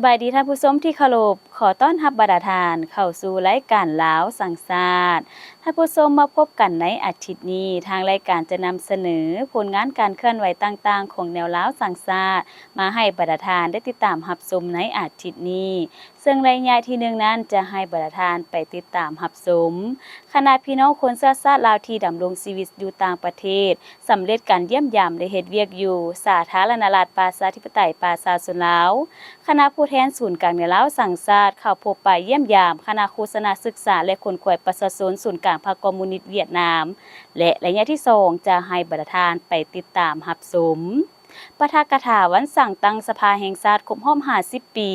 ສະບາຍດີທ່ານຜູ້ຊົມທີ່ເຄົາລົບ, ຂໍຕ້ອນຮັບບັນດາທ່ານເຂົ້າສູ່ລາຍການລາວສ້າງຊາດ. ທ່ານຜູ້ຊົມ, ມາພົບກັນໃນອາທິດນີ້, ທາງລາຍການຈະນຳສະເໜີຜົນງານການເຄື່ອນໄຫວຕ່າງໆຂອງແນວລາວສ້າງຊາດ ມາໃຫ້ບັນດາທ່ານໄດ້ຕິດຕາມຮັບຊົມໃນອາທິດນີ້. ເຊິ່ງໄລຍະທີໜຶ່ງນັ້ນ ຈະໃຫ້ບັນດາທ່ານໄປຕິດຕາມຮັບຊົມ ຄະນະພີ່ນ້ອງຄົນເຊື້ອຊາດລາວທີ່ດຳລົງຊີວິດຢູ່ຕ່າງປະເທດ ສຳເລັດການຢ້ຽມຢາມ ແລະ ເຮັດວຽກຢູ່ສາທາລະນະລັດປະຊາທິປະໄຕປະຊາຊົນລາວ. ຄະນະຜູ້ແທນສູນກາງແນວລາວສ້າງຊາດ ເຂົ້າພົບປະຢ້ຽມຢາມຄະນະໂຄສະນາສຶກສາ ແລະ ຂົນຂວາຍປະຊາຊົນສູນກາງພັກຄອມມູນິດຫວຽດນາມ ແລະ ໄລຍະທີສອງ ຈະໃຫ້ບັນດາທ່ານໄປຕິດຕາມຮັບຊົມ ປາຖະກະຖາວັນສ້າງຕັ້ງສະພາແຫ່ງຊາດຄົບຮອບຫ້າສິບປີ.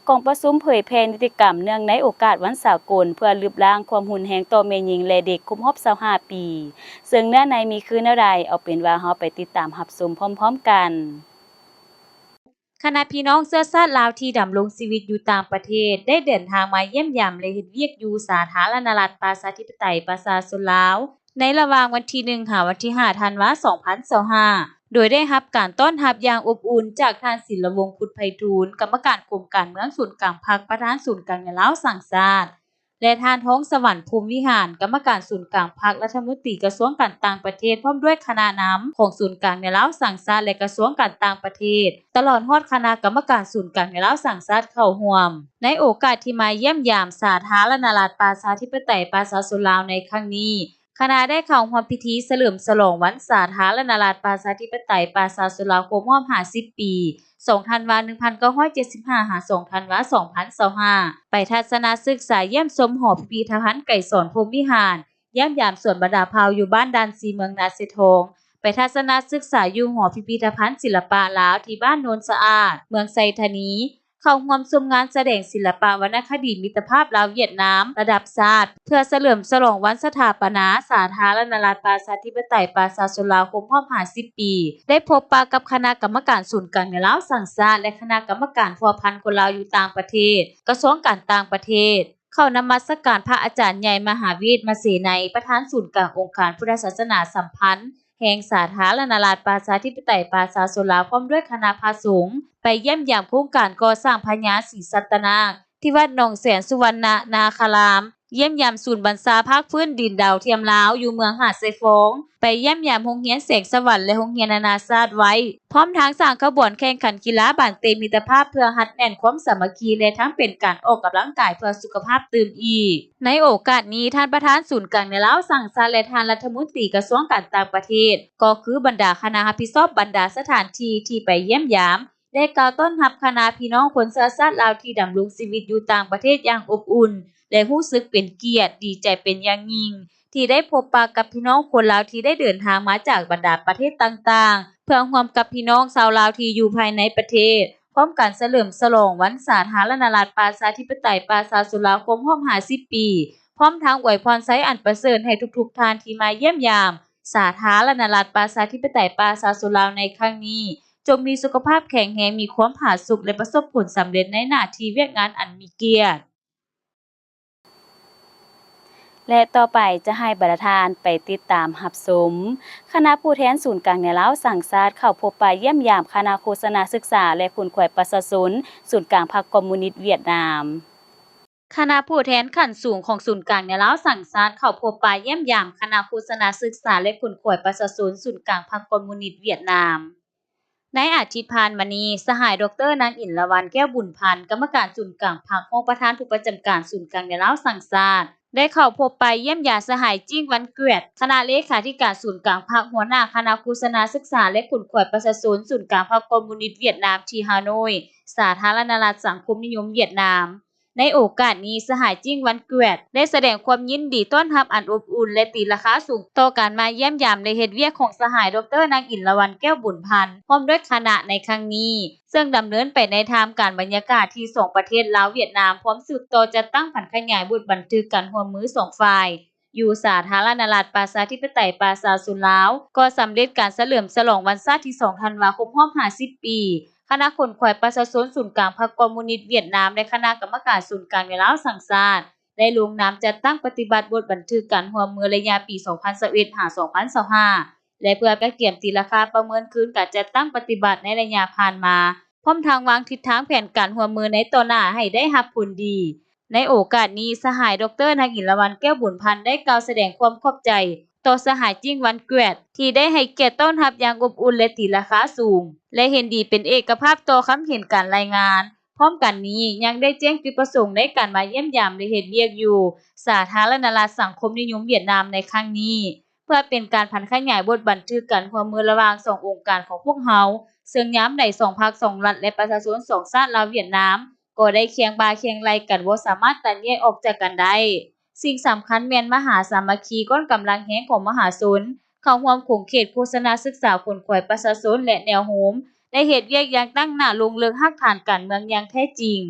ກອງປະຊຸມເຜີຍແຜ່ນິຕິກຳເນື່ອງໃນໂອກາດວັນສາກົນເພື່ອລຶບລ້າງຄວາມຮຸນແຮງຕໍ່ແມ່ຍິງ ແລະ ເດັກຄົບຮອບຊາວຫ້າປີ. ເຊິ່ງເນື້ອໃນມີຄືແນວໃດ, ເອົາເປັນວ່າເຮົາໄປຕິດຕາມຮັບຊົມພ້ອມໆກັນ. ຄະນະພີ່ນ້ອງເຊື້ອຊາດລາວທີ່ດຳລົງຊີວິດຢູ່ຕ່າງປະເທດ ໄດ້ເດີນທາງມາຢ້ຽມຢາມ ແລະ ເຮັດວຽກຢູ່ສາທາລະນະລັດປະຊາທິປະໄຕປະຊາຊົນລາວ ໃນລະຫວ່າງວັນທີໜຶ່ງ ຫາ ວັນທີຫ້າ ທັນວາ ສອງພັນຊາວຫ້າ ໂດຍໄດ້ຮັບການຕ້ອນຮັບຢ່າງອົບອຸ່ນຈາກທ່ານ ສິນລະວົງ ພຸດໄພທູນ ກຳມະການກົມການເມືອງສູນກາງພັກ ປະທານສູນກາງແນວລາວສ້າງຊາດ ແລະ ທ່ານ ທອງສະຫວັນ ພົມວິຫານ ກຳມະການສູນກາງພັກ ລັດຖະມົນຕີກະຊວງການຕ່າງປະເທດ ພ້ອມດ້ວຍຄະນະນຳຂອງສູນກາງແນວລາວສ້າງຊາດ ແລະ ກະຊວງການຕ່າງປະເທດ ຕະຫຼອດຮອດຄະນະກຳມະການສູນກາງແນວລາວສ້າງຊາດເຂົ້າຮ່ວມ. ໃນໂອກາດທີ່ມາຢ້ຽມຢາມສາທາລະນະລັດປະຊາທິປະໄຕປະຊາຊົນລາວໃນຄັ້ງນີ້, ຄະນະໄດ້ເຂົ້າຮ່ວມພິທີສະເຫຼີມສະຫຼອງວັນສາທາລະນະລັດປະຊາທິປະໄຕປະຊາຊົນລາວຄົບຮອບຫ້າສິບປີ ສອງທັນວາ ໜຶ່ງພັນເກົ້າຮ້ອຍເຈັດສິບຫ້າ ຫາ ສອງທັນວາ ສອງພັນຊາວຫ້າ ໄປທັດສະນະສຶກສາຢ້ຽມຊົມຫໍພິພິທະພັນໄກສອນ ພົມວິຫານ, ຢ້ຽມຢາມສວນບັນດາເຜົ່າຢູ່ບ້ານດ່ານຊີ ເມືອງນາຊາຍທອງ, ໄປທັດສະນະສຶກສາຢູ່ຫໍພິພິທະພັນສິລະປະລາວທີ່ບ້ານໂນນສະອາດ ເມືອງໄຊທານີ, ເຂົ້າຮ່ວມຊົມງານສະແດງສິລະປະວັນນະຄະດີມິດຕະພາບລາວຫວຽດນາມລະດັບຊາດ ເພື່ອສະເຫຼີມສະຫຼອງວັນສະຖາປະນາສາທາລະນະລັດປະຊາທິປະໄຕປະຊາຊົນລາວຄົບຮອບຫ້າສິບປີ, ໄດ້ພົບປະກັບຄະນະກຳມະການສູນກາງແນວລາວສ້າງຊາດ ແລະ ຄະນະກຳມະການພົວພັນຄົນລາວຢູ່ຕ່າງປະເທດ ກະຊວງການຕ່າງປະເທດ, ເຂົ້ານະມັດສະການພະອາຈານໃຫຍ່ມະຫາເວດມະເສໄນ ປະທານສູນກາງອົງການພຸດທະສາສະໜາສຳພັນ ແຫ່ງສາທາລະນະລັດປະຊາທິປະໄຕປະຊາຊົນລາວ ພ້ອມດ້ວຍຄະນະພະສົງ ໄປຢ້ຽມຢາມໂຄງການກໍ່ສ້າງພະຍາສີສັດຕະນາກ ທີ່ວັດໜອງແສນສຸວັນນະນາຄາລາມ, ຢ້ຽມຢາມສູນບັນຊາພາກພື້ນດິນດາວທຽມລາວຢູ່ເມືອງຫາດຊາຍຟອງ, ໄປຢ້ຽມຢາມໂຮງຮຽນແສງສະຫວັນ ແລະ ໂຮງຮຽນນານາຊາດໄວ້, ພ້ອມທັງສ້າງຂະບວນແຂ່ງຂັນກິລາບານເຕະມິດຕະພາບ ເພື່ອຮັດແໜ້ນຄວາມສາມັກຄີ ແລະ ທັງເປັນການອອກກຳລັງກາຍເພື່ອສຸຂະພາບຕື່ມອີກ. ໃນໂອກາດນີ້, ທ່ານປະທານສູນກາງແນວລາວສ້າງຊາດ ແລະ ທ່ານລັດຖະມົນຕີກະຊວງການຕ່າງປະເທດ ກໍຄືບັນດາຄະນະຮັບຜິດຊອບບັນດາສະຖານທີ່ທີ່ໄປຢ້ຽມຢາມ ໄດ້ກ່າວຕ້ອນຮັບຄະນະພີ່ນ້ອງຄົນເຊື້ອຊາດລາວທີ່ດຳລົງຊີວິດຢູ່ຕ່າງປະເທດຢ່າງອົບອຸ່ນ ແລະ ຮູ້ສຶກເປັນກຽດ, ດີໃຈເປັນຢ່າງຍິ່ງ ທີ່ໄດ້ພົບປະກັບພີ່ນ້ອງຄົນລາວທີ່ໄດ້ເດີນທາງມາຈາກບັນດາປະເທດຕ່າງໆ ເພື່ອຮ່ວມກັບພີ່ນ້ອງຊາວລາວທີ່ຢູ່ພາຍໃນປະເທດ ພ້ອມກັນສະເຫຼີມສະຫຼອງວັນສາທາລະນະລັດປະຊາທິປະໄຕປະຊາຊົນລາວຄົບຮອບຫ້າສິບປີ, ພ້ອມທັງອວຍພອນໄຊອັນປະເສີດໃຫ້ທຸກໆທ່ານທີ່ມາຢ້ຽມຢາມສາທາລະນະລັດປະຊາທິປະໄຕປະຊາຊົນລາວໃນຄັ້ງນີ້ ຈົ່ງມີສຸຂະພາບແຂງແຮງ, ມີຄວາມຜາສຸກ ແລະ ປະສົບຜົນສຳເລັດໃນໜ້າທີ່ວຽກງານອັນມີກຽດ. ແລະ ຕໍ່ໄປຈະໃຫ້ບັນດາທ່ານໄປຕິດຕາມຮັບຊົມ ຄະນະຜູ້ແທນສູນກາງແນວລາວສ້າງຊາດ ເຂົ້າພົບປະຢ້ຽມຢາມຄະນະໂຄສະນາສຶກສາ ແລະ ຂົນຂວາຍປະຊາຊົນສູນກາງພັກຄອມມູນິດຫວຽດນາມ. ຄະນະຜູ້ແທນຂັ້ນສູງຂອງສູນກາງແນວລາວສ້າງຊາດ ເຂົ້າພົບປະຢ້ຽມຢາມຄະນະໂຄສະນາສຶກສາ ແລະ ຂົນຂວາຍປະຊາຊົນສູນກາງພັກຄອມມູນິດຫວຽດນາມ. ໃນອາທິດຜ່ານມານີ້, ສະຫາຍ ດອກເຕີ ນາງ ອິນລະວັນ ແກ້ວບຸນພັນ ກຳມະການສູນກາງພັກ, ຮອງປະທານຜູ້ປະຈຳການສູນກາງແນວລາວສ້າງຊາດ ໄດ້ເຂົ້າພົບປະຢ້ຽມຢາມສະຫາຍ ຈິ້ງ ວັນ ກວຽດ ຄະນະເລຂາທິການສູນກາງພັກ, ຫົວໜ້າຄະນະໂຄສະນາສຶກສາ ແລະ ຂົນຂວາຍປະຊາຊົນສູນກາງພັກຄອມມູນິດຫວຽດນາມ ທີ່ຮາໂນ້ຍ, ສາທາລະນະລັດສັງຄົມນິຍົມຫວຽດນາມ. ໃນໂອກາດນີ້, ສະຫາຍ ຈິ້ງ ວັນ ກວຽດ ໄດ້ສະແດງຄວາມຍິນດີຕ້ອນຮັບອັນອົບອຸ່ນ ແລະ ຕີລາຄາສູງຕໍ່ການມາຢ້ຽມຢາມ ແລະ ເຮັດວຽກຂອງສະຫາຍ ດອກເຕີ ນາງ ອິນລະວັນ ແກ້ວບຸນພັນ ພ້ອມດ້ວຍຄະນະໃນຄັ້ງນີ້, ເຊິ່ງດຳເນີນໄປໃນທ່າມກາງບັນຍາກາດທີ່ສອງປະເທດລາວ-ຫວຽດນາມ ພ້ອມສືບຕໍ່ຈັດຕັ້ງຜັນຂະຫຍາຍບົດບັນທຶກການຮ່ວມມືສອງຝ່າຍ ຢູ່ສາທາລະນະລັດປະຊາທິປະໄຕປະຊາຊົນລາວ ກໍສຳເລັດການສະເຫຼີມສະຫຼອງວັນຊາດທີສອງທັນວາຄົບຮອບຫ້າສິບປີ. ຄະນະຂົນຂວາຍປະຊາຊົນສູນກາງພັກຄອມມູນິດຫວຽດນາມ ແລະ ຄະນະກຳມະການສູນກາງແນວລາວສ້າງຊາດ ໄດ້ລົງນາມຈັດຕັ້ງປະຕິບັດບົດບັນທຶກການຮ່ວມມືໄລຍະປີສອງພັນຊາວເອັດ ຫາ ສອງພັນຊາວຫ້າ ແລະ ເພື່ອກະກຽມຕີລາຄາປະເມີນຄືນການຈັດຕັ້ງປະຕິບັດໃນໄລຍະຜ່ານມາ ພ້ອມທັງວາງທິດທາງແຜນການຮ່ວມມືໃນຕໍ່ໜ້າໃຫ້ໄດ້ຮັບຜົນດີ. ໃນໂອກາດນີ້, ສະຫາຍ ດອກເຕີ ນາງອິນລະວັນ ແກ້ວບຸນພັນ ໄດ້ກ່າວສະແດງຄວາມຂອບໃຈຕໍ່ສະຫາຍ ຈິ້ງ ວັນ ກວຽດ ທີ່ໄດ້ໃຫ້ກຽດຕ້ອນຮັບຢ່າງອົບອຸ່ນ ແລະ ຕີລາຄາສູງ ແລະ ເຫັນດີເປັນເອກະພາບຕໍ່ຄຳເຫັນການລາຍງານ. ພ້ອມກັນນີ້, ຍັງໄດ້ແຈ້ງຈຸດປະສົງໃນການມາຢ້ຽມຢາມ ແລະ ເຮັດວຽກຢູ່ສາທາລະນະລັດສັງຄົມນິຍົມຫວຽດນາມໃນຄັ້ງນີ້ ເພື່ອເປັນການຜັນຂະຫຍາຍບົດບັນທຶກການຮ່ວມມືລະຫວ່າງສອງອົງການຂອງພວກເຮົາ, ເຊິ່ງຍາມໃດສອງພັກ, ສອງລັດ ແລະ ປະຊາຊົນສອງຊາດລາວຫວຽດນາມ ກໍໄດ້ຄຽງບ່າຄຽງໄຫຼ່ກັນ, ບໍ່ສາມາດຕັດແຍກອອກຈາກກັນໄດ້. ສິ່ງສຳຄັນແມ່ນມະຫາສາມັກຄີ, ກ້ອນກຳລັງແຮງຂອງມະຫາຊົນ ເຂົ້າຮ່ວມຂົງເຂດໂຄສະນາສຶກສາຂົນຂວາຍປະຊາຊົນ ແລະ ແນວໂຮມ ໄດ້ເຮັດວຽກຢ່າງຕັ້ງໜ້າລົງເລິກຮາກຖານການເມືອງຢ່າງແທ້ຈິງ.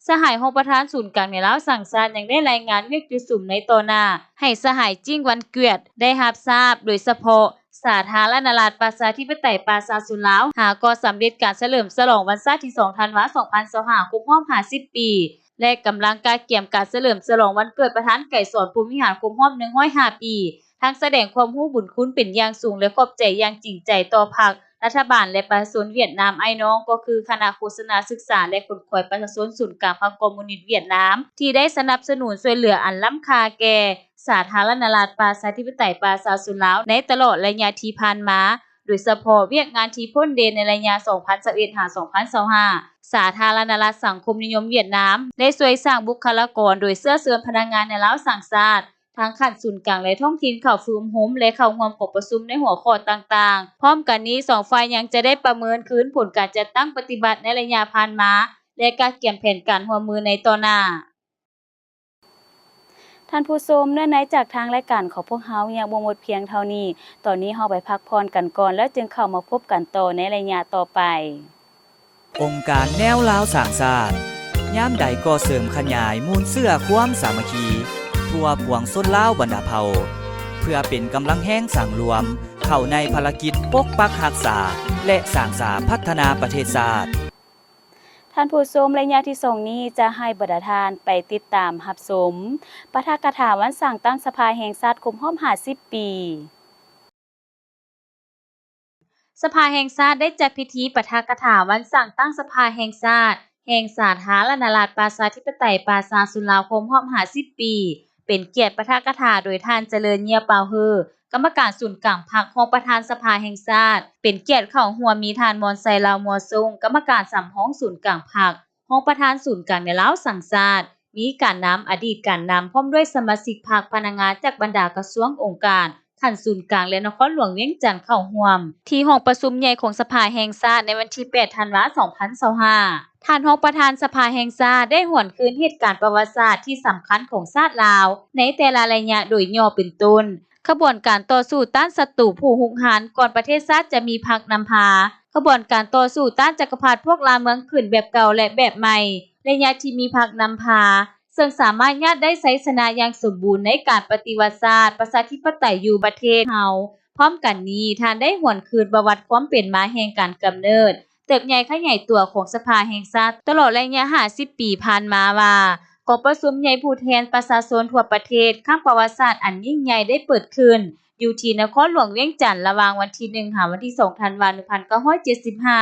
ສະຫາຍຮອງປະທານສູນກາງແນວລາວສ້າງຊາດ ຍັງໄດ້ລາຍງານວຽກຈຸດສຸມໃນຕໍ່ໜ້າໃຫ້ສະຫາຍ ຈິ້ງ ວັນ ກວຽດ ໄດ້ຮັບຊາບ, ໂດຍສະເພາະ ສາທາລະນະລັດປະຊາທິປະໄຕປະຊາຊົນລາວ ຫາກໍສຳເລັດການສະເຫຼີມສະຫຼອງວັນຊາດທີສອງ ທັນວາ ສອງພັນຊາວຫ້າ ຄົບຮອບຫ້າສິບປີ ແລະ ກຳລັງກະກຽມການສະເຫຼີມສະຫຼອງວັນເກີດປະທານໄກສອນ ພົມວິຫານ ຄົບຮອບໜຶ່ງຮ້ອຍຫ້າປີ, ທັງສະແດງຄວາມຮູ້ບຸນຄຸນເປັນຢ່າງສູງ ແລະ ຂອບໃຈຢ່າງຈິງໃຈຕໍ່ພັກ, ລັດຖະບານ ແລະ ປະຊາຊົນຫວຽດນາມອ້າຍນ້ອງ ກໍຄືຄະນະໂຄສະນາສຶກສາ ແລະ ຂົນຂວາຍປະຊາຊົນສູນກາງພັກຄອມມູນິດຫວຽດນາມ ທີ່ໄດ້ສະໜັບສະໜູນຊ່ວຍເຫຼືອອັນລ້ຳຄ່າແກ່ສາທາລະນະລັດປະຊາທິປະໄຕປະຊາຊົນລາວໃນຕະຫຼອດໄລຍະທີ່ຜ່ານມາ, ໂດຍສະເພາະວຽກງານທີ່ພົ້ນເດນໃນໄລຍະສອງພັນຊາວເອັດ ຫາ ສອງພັນຊາວຫ້າ ສາທາລະນະລັດສັງຄົມນິຍົມຫວຽດນາມ ໄດ້ຊ່ວຍສ້າງບຸກຄະລາກອນໂດຍເຊື້ອເຊີນພະນັກງານແນວລາວສ້າງຊາດ ທັງຂັ້ນສູນກາງ ແລະ ທ້ອງຖິ່ນເຂົ້າຝຶກອົບຮົມ ແລະ ເຂົ້າຮ່ວມກອງປະຊຸມໃນຫົວຂໍ້ຕ່າງໆ. ພ້ອມກັນນີ້, ສອງຝ່າຍຍັງຈະໄດ້ປະເມີນຄືນຜົນການຈັດຕັ້ງປະຕິບັດໃນໄລຍະຜ່ານມາ ແລະ ກະກຽມແຜນການຮ່ວມມືໃນຕໍ່ໜ້າ. ທ່ານຜູ້ຊົມ, ເນື້ອໃນຈາກທາງລາຍການຂອງພວກເຮົາຍັງບໍ່ໝົດພຽງເທົ່ານີ້. ຕອນນີ້ເຮົາໄປພັກຜ່ອນກັນກ່ອນ ແລ້ວຈຶ່ງເຂົ້າມາພົບກັນຕໍ່ໃນໄລຍະຕໍ່ໄປ. ອົງການແນວລາວສ້າງຊາດ ຍາມໃດກໍເສີມຂະຫຍາຍມູນເຊື້ອຄວາມສາມັກຄີ ທົ່ວປວງຊົນລາວບັນດາເຜົ່າ ເພື່ອເປັນກຳລັງແຮງສັງລວມ ເຂົ້າໃນພາລະກິດປົກປັກຮັກສາ ແລະ ສ້າງສາພັດທະນາປະເທດຊາດ. ທ່ານຜູ້ຊົມ, ໄລຍະທີສອງນີ້ຈະໃຫ້ບັນດາທ່ານໄປຕິດຕາມຮັບຊົມປາຖະກະຖາວັນສ້າງຕັ້ງສະພາແຫ່ງຊາດຄົບຮອບຫ້າສິບປີ. ສະພາແຫ່ງຊາດໄດ້ຈັດພິທີປາຖະກະຖາວັນສ້າງຕັ້ງສະພາແຫ່ງຊາດ ແຫ່ງສາທາລະນະລັດປະຊາທິປະໄຕປະຊາຊົນລາວຄົບຮອບຫ້າສິບປີ ເປັນກຽດປາຖະກະຖາໂດຍທ່ານ ຈະເລີນ ເຫຍຍປາວເຮີ ກຳມະການສູນກາງພັກ, ຮອງປະທານສະພາແຫ່ງຊາດ, ເປັນກຽດເຂົ້າຮ່ວມມີທ່ານ ມອນໄຊ ລາວມົວຊົງ ກຳມະການສຳຮອງສູນກາງພັກ, ຮອງປະທານສູນກາງແນວລາວສ້າງຊາດ, ມີການນຳ, ອະດີດການນຳ ພ້ອມດ້ວຍສະມາຊິກພັກ, ພະນັກງານຈາກບັນດາກະຊວງ, ອົງການ, ຂັ້ນສູນກາງ ແລະ ນະຄອນຫຼວງວຽງຈັນເຂົ້າຮ່ວມ ທີ່ຫ້ອງປະຊຸມໃຫຍ່ຂອງສະພາແຫ່ງຊາດໃນວັນທີແປດ ທັນວາ ສອງພັນຊາວຫ້າ. ທ່ານຮອງປະທານສະພາແຫ່ງຊາດໄດ້ຫວນຄືນເຫດການປະຫວັດສາດທີ່ສຳຄັນຂອງຊາດລາວໃນແຕ່ລະໄລຍະໂດຍຫຍໍ້ເປັນຕົ້ນ ຂະບວນການຕໍ່ສູ້ຕ້ານສັດຕູຜູ້ຮຸກຮານກ່ອນປະເທດຊາດຈະມີພັກນຳພາ, ຂະບວນການຕໍ່ສູ້ຕ້ານຈັກກະພັດພວກລ່າເມືອງຂຶ້ນແບບເກົ່າ ແລະ ແບບໃໝ່ ໄລຍະທີ່ມີພັກນຳພາ ເຊິ່ງສາມາດຍາດໄດ້ໄຊຊະນະຢ່າງສົມບູນໃນການປະຕິວັດຊາດປະຊາທິປະໄຕຢູ່ປະເທດເຮົາ. ພ້ອມກັນນີ້, ທ່ານໄດ້ຫວນຄືນປະຫວັດຄວາມເປັນມາແຫ່ງການກຳເນີດ, ເຕີບໃຫຍ່ຂະຫຍາຍຕົວຂອງສະພາແຫ່ງຊາດຕະຫຼອດໄລຍະຫ້າສິບປີຜ່ານມາວ່າ ກອງປະຊຸມໃຫຍ່ຜູ້ແທນປະຊາຊົນທົ່ວປະເທດຄັ້ງປະຫວັດສາດອັນຍິ່ງໃຫຍ່ໄດ້ເປີດຂຶ້ນຢູ່ທີ່ນະຄອນຫຼວງວຽງຈັນ ລະຫວ່າງວັນທີໜຶ່ງ ຫາວັນທີສອງ ທັນວາ ໜຶ່ງພັນເກົ້າຮ້ອຍເຈັດສິບຫ້າ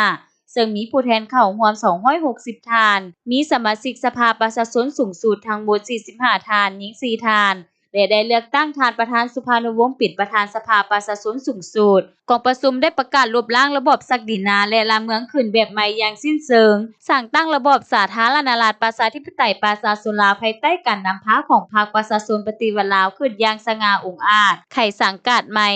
ເຊິ່ງມີຜູ້ແທນເຂົ້າຮ່ວມສອງຮ້ອຍຫົກສິບທ່ານ, ມີສະມາຊິກສະພາປະຊາຊົນສູງສຸດທັງໝົດສີ່ສິບຫ້າທ່ານ, ຍິງສີ່ທ່ານ ແລະ ໄດ້ເລືອກຕັ້ງທ່ານປະທານ ສຸພານຸວົງ ເປັນປະທານສະພາປະຊາຊົນສູງສຸດ. ກອງປະຊຸມໄດ້ປະກາດລົບລ້າງລະບອບສັກດິນາ ແລະ ລ່າເມືອງຂຶ້ນແບບໃໝ່ຢ່າງສິ້ນເຊີງ, ສ້າງຕັ້ງລະບອບສາທາລະນະລັດປະຊາທິປະໄຕປະຊາຊົນລາວ ພາຍໃຕ້ການນຳພາຂອງພັກປະຊາຊົນປະຕິວັດລາວ ຂຶ້ນຢ່າງສະຫງ່າອົງອາດ, ໄຂສັງກາດໃໝ່,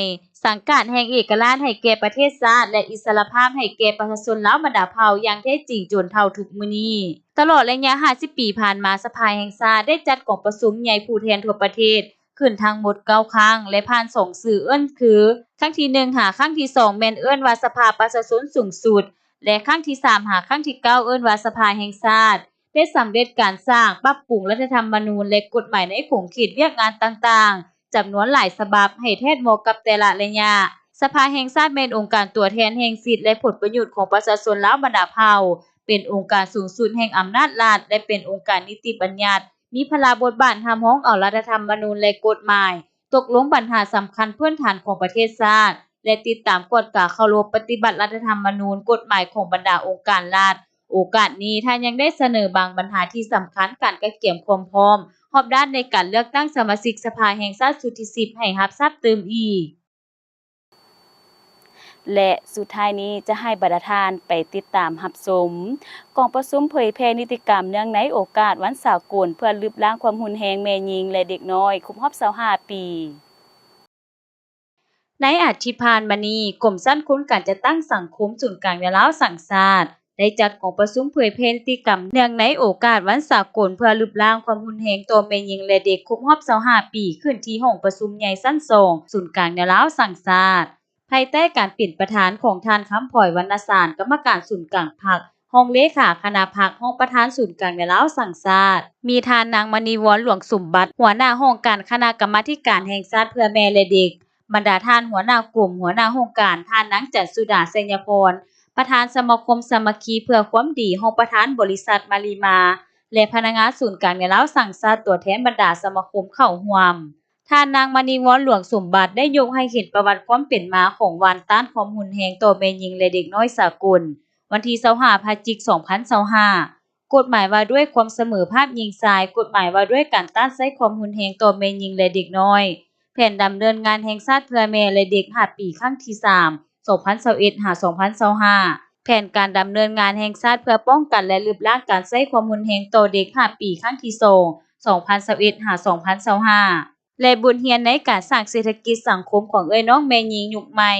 ສັງກາດແຫ່ງເອກະລາດໃຫ້ແກ່ປະເທດຊາດ ແລະ ອິດສະຫຼະພາບໃຫ້ແກ່ປະຊາຊົນລາວບັນດາເຜົ່າຢ່າງແທ້ຈິງຈົນເທົ່າທຸກມື້ນີ້. ຕະຫຼອດໄລຍະຫ້າສິບປີຜ່ານມາ, ສະພາແຫ່ງຊາດໄດ້ຈັດກອງປະຊຸມໃຫຍ່ຜູ້ແທນທົ່ວປະເທດຂຶ້ນທັງໝົດເກົ້າຄັ້ງ ແລະ ຜ່ານສອງຊື່ເອີ້ນຄື ຄັ້ງທີໜຶ່ງ ຫາຄັ້ງທີສອງ ແມ່ນເອີ້ນວ່າສະພາປະຊາຊົນສູງສຸດ ແລະ ຄັ້ງທີສາມ ຫາຄັ້ງທີເກົ້າ ເອີ້ນວ່າສະພາແຫ່ງຊາດ ໄດ້ສຳເລັດການສ້າງ, ປັບປຸງລັດຖະທຳມະນູນ ແລະ ກົດໝາຍໃນຂົງເຂດວຽກງານຕ່າງໆ ຈຳນວນຫຼາຍສະບັບໃຫ້ແທດເໝາະກັບແຕ່ລະໄລຍະ. ສະພາແຫ່ງຊາດແມ່ນອົງການຕົວແທນແຫ່ງສິດ ແລະ ຜົນປະໂຫຍດຂອງປະຊາຊົນລາວບັນດາເຜົ່າ, ເປັນອົງການສູງສຸດແຫ່ງອຳນາດລັດ ແລະ ເປັນອົງການນິຕິບັນຍັດ, ມີພາລະບົດບາດຮັບຮອງເອົາລັດຖະທຳມະນູນ ແລະ ກົດໝາຍ, ຕົກລົງບັນຫາສຳຄັນພື້ນຖານຂອງປະເທດຊາດ ແລະ ຕິດຕາມກວດກາເຄົາລົບປະຕິບັດລັດຖະທຳມະນູນ, ກົດໝາຍຂອງບັນດາອົງການລັດ, ໂອກາດນີ້ ທ່ານຍັງໄດ້ສະເໜີບາງບັນຫາທີ່ສຳຄັນ, ການກະກຽມຄວາມພ້ອມຮອບດ້ານໃນການເລືອກຕັ້ງສະມາຊິກສະພາແຫ່ງຊາດຊຸດທີສິບ ໃຫ້ຮັບຊາບຕື່ມອີກ. ແລະ ສຸດທ້າຍນີ້ຈະໃຫ້ບັນດາທ່ານໄປຕິດຕາມຮັບຊົມ ກອງປະຊຸມເຜີຍແຜ່ນິຕິກຳເນື່ອງໃນໂອກາດວັນສາກົນເພື່ອລຶບລ້າງຄວາມຮຸນແຮງແມ່ຍິງ ແລະ ເດັກນ້ອຍ ຄົບຮອບຊາວຫ້າປີ. ໃນອາທິດຜ່ານມານີ້, ກົມຊັ້ນຄຸນການຈັດຕັ້ງສັງຄົມສູນກາງແນວລາວສ້າງຊາດ ໄດ້ຈັດກອງປະຊຸມເຜີຍແຜ່ນິຕິກຳເນື່ອງໃນໂອກາດວັນສາກົນເພື່ອລຶບລ້າງຄວາມຮຸນແຮງຕໍ່ແມ່ຍິງ ແລະ ເດັກຄົບຮອບຊາວຫ້າປີ ຂຶ້ນທີ່ຫ້ອງປະຊຸມໃຫຍ່ຊັ້ນສອງ ສູນກາງແນວລາວສ້າງຊາດ ພາຍໃຕ້ການເປັນປະທານຂອງທ່ານ ຄຳພອຍ ວັນນະສານ ກຳມະການສູນກາງພັກ, ຮອງເລຂາຄະນະພັກ, ຮອງປະທານສູນກາງແນວລາວສ້າງຊາດ, ມີທ່ານນາງ ມະນີວອນ ຫຼວງສົມບັດ ຫົວໜ້າຫ້ອງການຄະນະກຳມາທິການແຫ່ງຊາດເພື່ອແມ່ ແລະ ເດັກ, ບັນດາທ່ານຫົວໜ້າກົມ, ຫົວໜ້າຫ້ອງການ, ທ່ານນາງ ຈັນສຸດາ ໄຊຍະພອນ ປະທານສະມາຄົມສາມັກຄີເພື່ອຄວາມດີ, ຮອງປະທານບໍລິສັດມາລີມາ ແລະ ພະນັກງານສູນກາງແນວລາວສ້າງຊາດ ຕົວແທນບັນດາສະມາຄົມເຂົ້າຮ່ວມ. ທ່ານນາງ ມະນີວອນ ຫຼວງສົມບັດ ໄດ້ຍົກໃຫ້ເຫັນປະຫວັດຄວາມເປັນມາຂອງວັນຕ້ານຄວາມຮຸນແຮງຕໍ່ແມ່ຍິງ ແລະ ເດັກນ້ອຍສາກົນ ວັນທີຊາວຫ້າ ພະຈິກ ສອງພັນຊາວຫ້າ, ກົດໝາຍວ່າດ້ວຍຄວາມສະເໝີພາບຍິງຊາຍ, ກົດໝາຍວ່າດ້ວຍການຕ້ານໃຊ້ຄວາມຮຸນແຮງຕໍ່ແມ່ຍິງ ແລະ ເດັກນ້ອຍ, ແຜນດຳເນີນງານແຫ່ງຊາດເພື່ອແມ່ ແລະ ເດັກ ຫ້າປີ ຄັ້ງທີສາມ ສອງພັນຊາວເອັດ ຫາ ສອງພັນຊາວຫ້າ, ແຜນການດຳເນີນງານແຫ່ງຊາດເພື່ອປ້ອງກັນ ແລະ ລຶບລ້າງການໃຊ້ຄວາມຮຸນແຮງຕໍ່ເດັກ ຫ້າປີ ຄັ້ງທີສອງ ສອງພັນຊາວເອັດ ຫາ ສອງພັນຊາວຫ້າ ແລະ ບົດຮຽນໃນການສ້າງເສດຖະກິດສັງຄົມຂອງເອື້ອຍນ້ອງແມ່ຍິງຍຸກໃໝ່,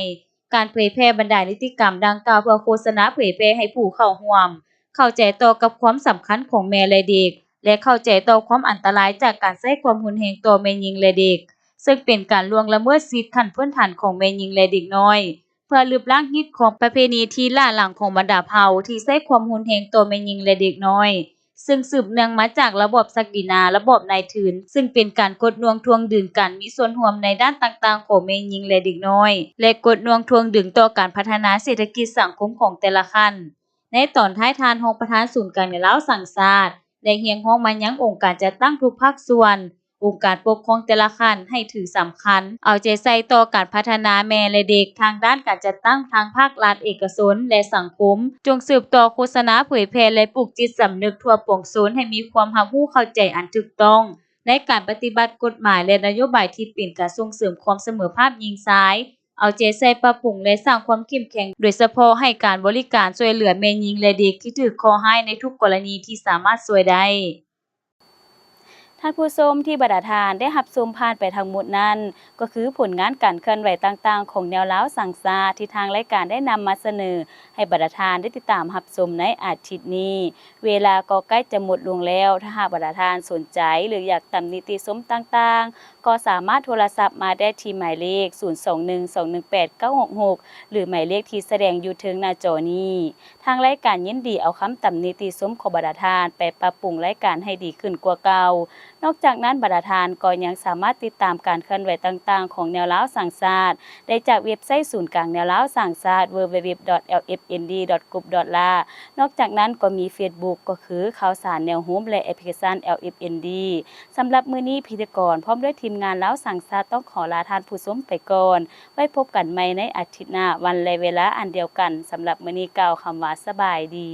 ການເຜີຍແຜ່ບັນດານິຕິກຳດັ່ງກ່າວເພື່ອໂຄສະນາເຜີຍແຜ່ໃຫ້ຜູ້ເຂົ້າຮ່ວມເຂົ້າໃຈຕໍ່ກັບຄວາມສຳຄັນຂອງແມ່ ແລະ ເດັກ ແລະ ເຂົ້າໃຈຕໍ່ຄວາມອັນຕະລາຍຈາກການໃຊ້ຄວາມຮຸນແຮງຕໍ່ແມ່ຍິງ ແລະ ເດັກ, ເຊິ່ງເປັນການລ່ວງລະເມີດສິດຂັ້ນພື້ນຖານຂອງແມ່ຍິງ ແລະ ເດັກນ້ອຍ, ເພື່ອລຶບລ້າງຮີດຄອງປະເພນີທີ່ຫຼ້າຫຼັງຂອງບັນດາເຜົ່າທີ່ໃຊ້ຄວາມຮຸນແຮງຕໍ່ແມ່ຍິງ ແລະ ເດັກນ້ອຍ. ເຊິ່ງສືບເນື່ອງມາຈາກລະບອບສັກດິນາ, ລະບອບນາຍທຶນ, ເຊິ່ງເປັນການກົດໜ່ວງທວງດຶງການມີສ່ວນຮ່ວມໃນດ້ານຕ່າງໆຂອງແມ່ຍິງ ແລະ ເດັກນ້ອຍ ແລະ ກົດໜ່ວງທວງດຶງຕໍ່ການພັດທະນາເສດຖະກິດສັງຄົມຂອງແຕ່ລະຂັ້ນ. ໃນຕອນທ້າຍ, ທ່ານຮອງປະທານສູນກາງແນວລາວສ້າງຊາດ ໄດ້ຮຽກຮ້ອງມາຍັງອົງການຈັດຕັ້ງທຸກພາກສ່ວນ, ອົງການປົກຄອງແຕ່ລະຂັ້ນໃຫ້ຖືສຳຄັນ, ເອົາໃຈໃສ່ຕໍ່ການພັດທະນາແມ່ ແລະ ເດັກ ທາງດ້ານການຈັດຕັ້ງທາງພາກລັດ, ເອກະຊົນ ແລະ ສັງຄົມ, ຈົ່ງສືບຕໍ່ໂຄສະນາເຜີຍແຜ່ ແລະ ປູກຈິດສຳນຶກທົ່ວປວງຊົນໃຫ້ມີຄວາມຮັບຮູ້ເຂົ້າໃຈອັນຖືກຕ້ອງ ໃນການປະຕິບັດກົດໝາຍ ແລະ ນະໂຍບາຍທີ່ເປັນການສົ່ງເສີມຄວາມສະເໝີພາບຍິງຊາຍ, ເອົາໃຈໃສ່ປັບປຸງ ແລະ ສ້າງຄວາມເຂັ້ມແຂງ, ໂດຍສະເພາະໃຫ້ການບໍລິການຊ່ວຍເຫຼືອແມ່ຍິງ ແລະ ເດັກທີ່ຖືກເຄາະຮ້າຍໃນທຸກກໍລະນີທີ່ສາມາດຊ່ວຍໄດ້. ທ່ານຜູ້ຊົມທີ່ບັນດາທ່ານໄດ້ຮັບຊົມຜ່ານໄປທັງໝົດນັ້ນ ກໍຄືຜົນງານການເຄື່ອນໄຫວຕ່າງໆຂອງແນວລາວສ້າງຊາດ ທີ່ທາງລາຍການໄດ້ນຳມາສະເໜີໃຫ້ບັນດາທ່ານໄດ້ຕິດຕາມຮັບຊົມໃນອາທິດນີ້. ເວລາກໍໃກ້ຈະໝົດລົງແລ້ວ, ຖ້າຫາກບັນດາທ່ານສົນໃຈ ຫຼື ຢາກຕຳນິຕິຊົມຕ່າງໆ, ກໍສາມາດໂທລະສັບມາໄດ້ທີ່ໝາຍເລກ ສູນສອງໜຶ່ງສອງໜຶ່ງແປດເກົ້າຫົກຫົກ ຫຼື ໝາຍເລກທີ່ສະແດງຢູ່ເທິງໜ້າຈໍນີ້. ທາງລາຍການຍິນດີເອົາຄຳຕຳນິຕິຊົມຂອງບັນດາທ່ານໄປປັບປຸງລາຍການໃຫ້ດີຂຶ້ນກວ່າເກົ່າ. ນອກຈາກນັ້ນ, ບັນດາທ່ານກໍຍັງສາມາດຕິດຕາມການເຄື່ອນໄຫວຕ່າງໆຂອງແນວລາວສ້າງຊາດ ໄດ້ຈາກເວັບໄຊສູນກາງແນວລາວສ້າງຊາດ www.lfpnd.gov.la. ນອກຈາກນັ້ນກໍມີເຟສບຸກ ກໍຄືຂ່າວສານແນວໂຮມ ແລະ ແອັບພລິເຄຊັນ LFND. ສຳລັບມື້ນີ້, ພິທີກອນພ້ອມດ້ວຍທີມງານລາວສ້າງຊາດຕ້ອງຂໍລາທ່ານຜູ້ຊົມໄປກ່ອນ. ໄວ້ພົບກັນໃໝ່ໃນອາທິດໜ້າ, ວັນ ແລະ ເວລາອັນດຽວກັນ. ສຳລັບມື້ນີ້ກ່າວຄຳວ່າສະບາຍດີ.